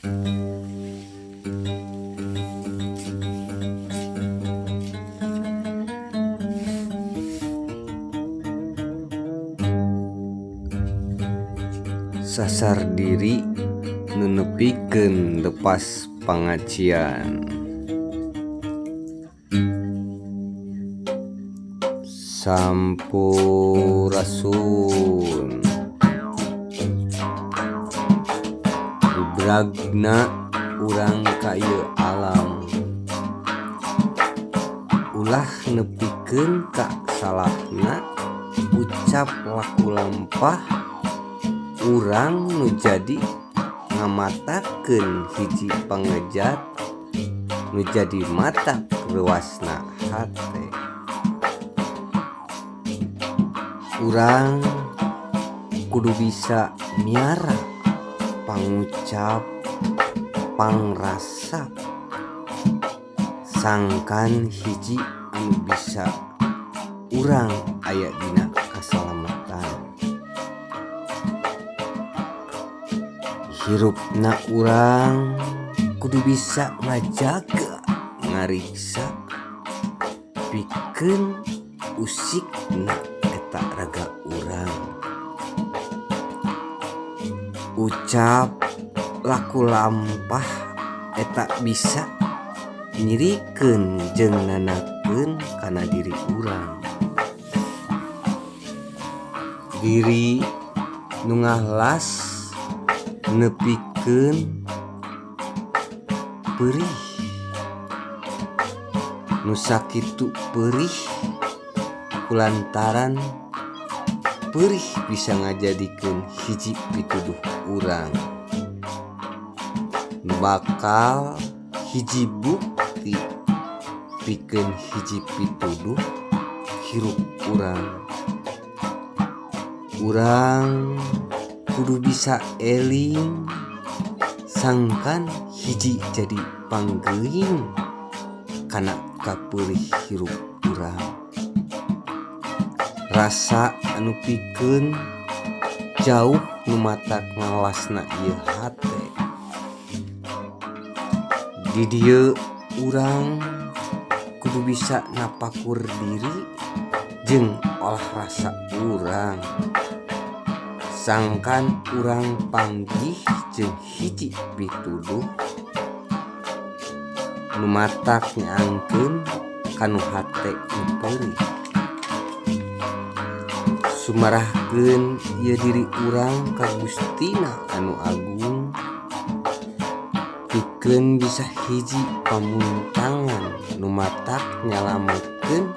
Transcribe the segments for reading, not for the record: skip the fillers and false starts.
Sasar diri nu nepikeun lepas pangajian. Sampurasun. Rubragna urang ka ieu alam. Ulah nepikeun ka salahna ucap laku lampah urang nu jadi ngamatakeun hiji pangejat nu jadi mata reuasna hate. Urang kudu bisa miara pangucap pangrasa sangkan hiji anu bisa urang aya dina kasalamatan. Hirupna urang kudu bisa ngajaga ngariksa pikeun usikna eta raga urang. Ucap laku lampah eta bisa nyirikeun jeung nanakeun kana diri urang. Diri nu ngahlas nepikeun perih, nu sakitu perih kulantaran perih bisa ngajadikeun hiji pituduh urang nu bakal hiji bukti pikeun hiji pituduh hirup urang. Urang kudu bisa eling sangkan hiji jadi panggeuing kana kapeurih hirup urang. Rasa anu pikeun jauh nu matak ngalasna ieu hate. Di dieu urang kudu bisa napakur diri jeung olah rasa urang. Sangkan urang panggih jeung hiji pituduh nu matak nyaangkeun kanu hate nu peurih. Sumarahkeun ieu diri urang ka Gustina anu agung pikeun bisa hiji pamuntangan nu matak nyalametkeun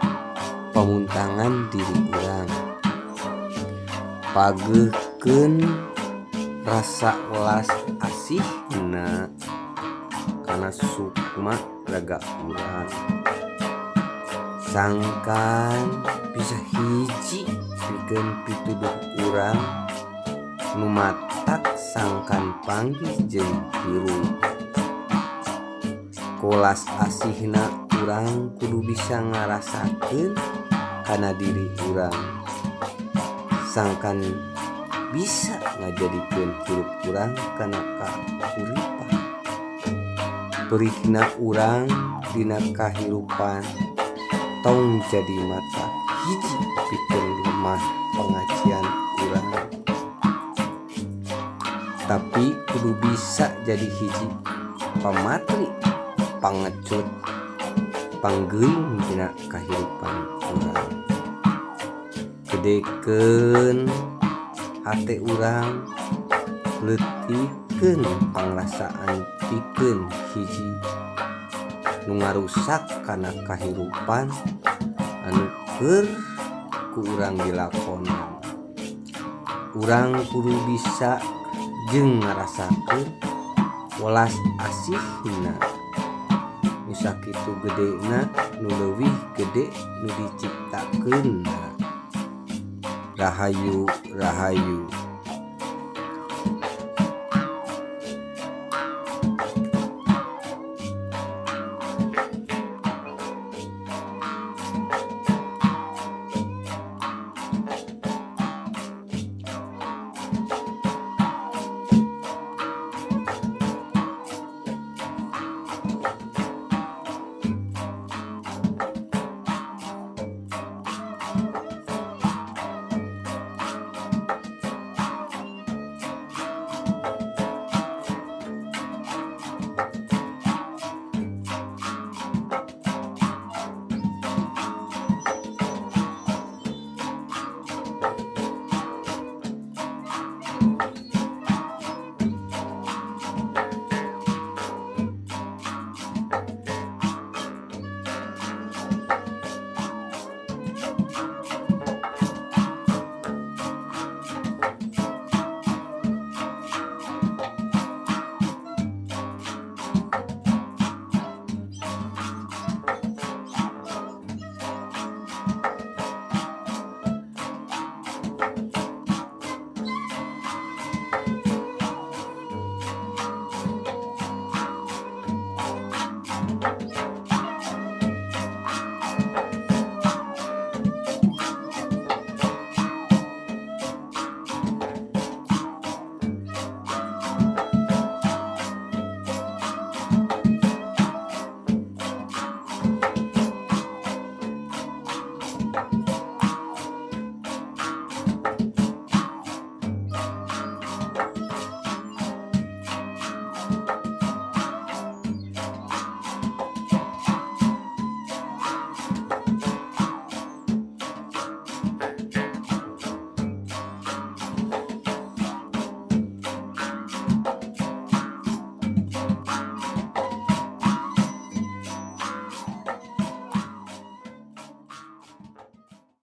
pamuntangan diri urang. Pageuhkeun rasa welas asihna kana sukma raga urang. Sangkan bisa hiji pikeun pituduh urang nu matak sangkan panggih jeung hirup. Kolas asihna urang kudu bisa ngarasakeun kana diri urang. Sangkan bisa ngajadikeun hirup urang kana kahuripan. Perihna urang dina kahirupan tong jadi mata hiji pikeun lemah pengajian urang. Tapi kudu bisa jadi hiji pamatri pangecut panggeuing dina kahirupan urang. Gedekeun hate urang, leutikkeun pangrasaan pikeun hiji nu ngarusak kana kahirupan anu keur ku urang dilakonan. Urang kudu bisa jeung ngarasakeun welas asihna nu sakitu gedena nu leuwih gede nu diciptakeunna. Rahayu rahayu.